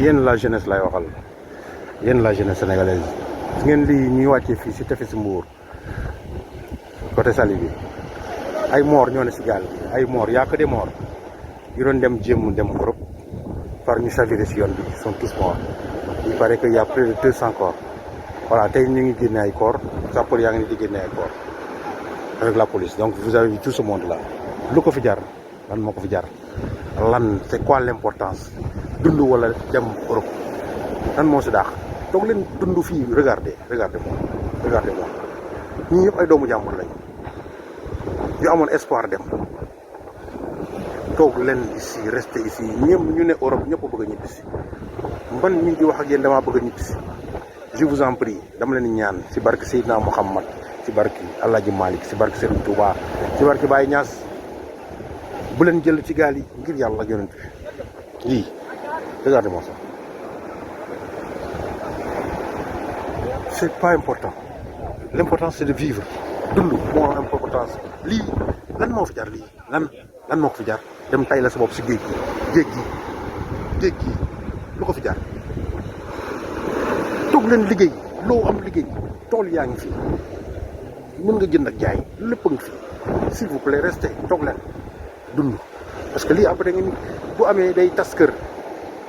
yéen la jeunesse lay waxal yéen la jeunesse sénégalaise gis ngeen lii ñuy wàccee fii si tefes Mbour côté Saly bi ay moor ñoo ne si gaal bi ay moor y'a que des morts yu doon dem jéem dem Europe par ñu chaviré si yoon bi ils sont tous morts il paraît que y a plus de 200 corps voilà tey ñu ngi génne ay corps sapeur yaa ngi ni di génne ay corps avec la police donc vous avez vu tout ce monde là lu ko fi jar lan moo ko fi jar lan c'est quoi l'importance dund wala dem Europe lan moo si daax toog leen dund fii regardez moi ñii ñëpp ay doomu jàmbur lañ yu amoon espoir dem toog leen ici rester ici ñëpp ñu ne Europe ñëpp bëgg a ñibbisi man ñu di wax ak yéen damaa bëgg a ñibbisi je vous en prie dama leen ñaan si barke Seydina Mouhamad si barke Alaaji Malick si barke Serigne Touba si barke Baye Niass bu leen jël ci gaal yi ngir yàlla yonent bi lii regardez-moi ça c'est pas important l'important c'est de vivre dund moo importance lii lan moo fi jar lii lan moo ko fi jar dem tay la sa bopp si géej gi lu ko fi jar toog leen liggéey loo am liggéey tool yaa ngi fi mën nga jënd ak jaay lépp a ngi fi s'il vous plaît restez toog leen dund parce que lii après nga ni bu amee day tas kër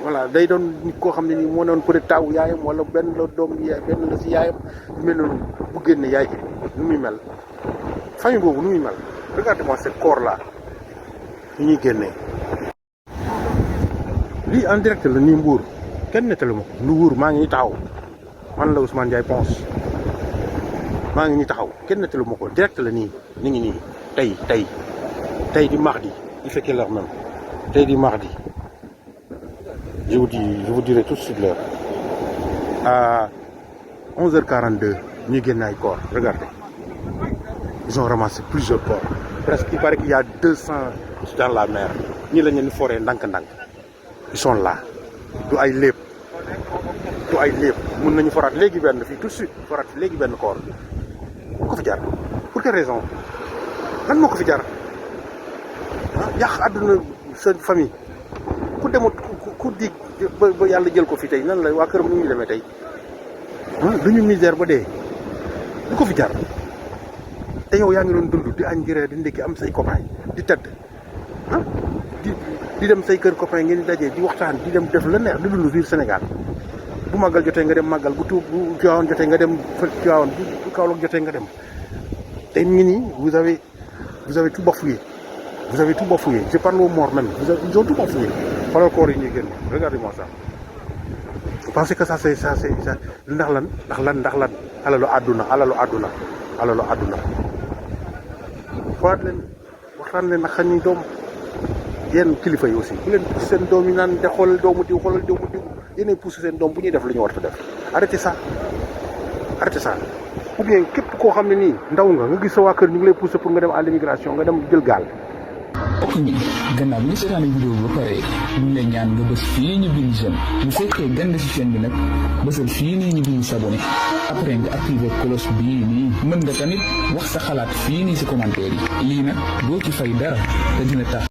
voilà day doon nit koo xam ne nii moo doon peut-être taawu yaayam wala benn la doom yaay benn la si yaayam mel noonu bu génne yaay ji nu muy mel famille boobu nu muy mel regardez-moi ce corps là ñu ñuy génnee lii en direct la nii Mbour kenn nettalu ma ko Mbour maa ngi ni taxaw man la Ousmane Ndiaye Ponce maa ngi ni taxaw kenn nettalu ma ko direct la nii ni ngi nii tey di mardi il fait quelle heure même tey di mardi je vous dirai tout de suite l'heure à 11h42 ñu génn ay corps regardez ils ont ramassé plusieurs corps presque il paraît qu'il y a 200 dans la mer ñi lañ leen di foree ndànk-ndànk ils sont là du ay lépp mun nañu foraat léegi benn fii tout de suite foraat léegi benn corps bu ko fi jar pour quelle raison lan moo ko fi jar yàq àdduna sa famille ku demut ku dig ba yàlla jël ko fi tey nan la waa këram nu ñuy demee tey du ñu misère ba dee du ko fi jar te yow yaa ngi doon dund di añ di reer di ndekki am say copain di tëdd di dem say kër copain ngeen di dajee di waxtaan di dem def la neex di dund biir Sénégal bu màggal jotee nga dem màggal bu Tiwaawan jotee nga dem Tiwaawan bu Kaolack jotee nga dem te ngi nii vous avez tout bafouillé je parle aux morts même ils ont tout bafouillé xoolal koor yi ñuy génn regardez-moi ça vous pensez que ça c'est ndax lan alalu àdduna waxtaan leen ak xañ doom yenn kilifa yi aussi bu leen pousse seen doom yi naan de xoolal doomu diw yéenay pousse seen doom bu ñuy def lu ñu war a def arrêtez ça ou bien képp koo xam ne nii ndaw nga gis sa waa kër ñu ngi lay pousse pour nga dem à l'immigration nga dem jël gaal. ok ñi gannaaw bi ñu seetaane vidéo bi ba pare ñu ngi lay ñaan nga bës fii ñu bind j'aime bu fekkee gande si chaîne bi nag bësal fii nii ñu bind s'abonné après nga activé cloche bii nii mën nga tamit wax sa xalaat fii nii si commentaire yi lii nag doo ci fay dara te dina tax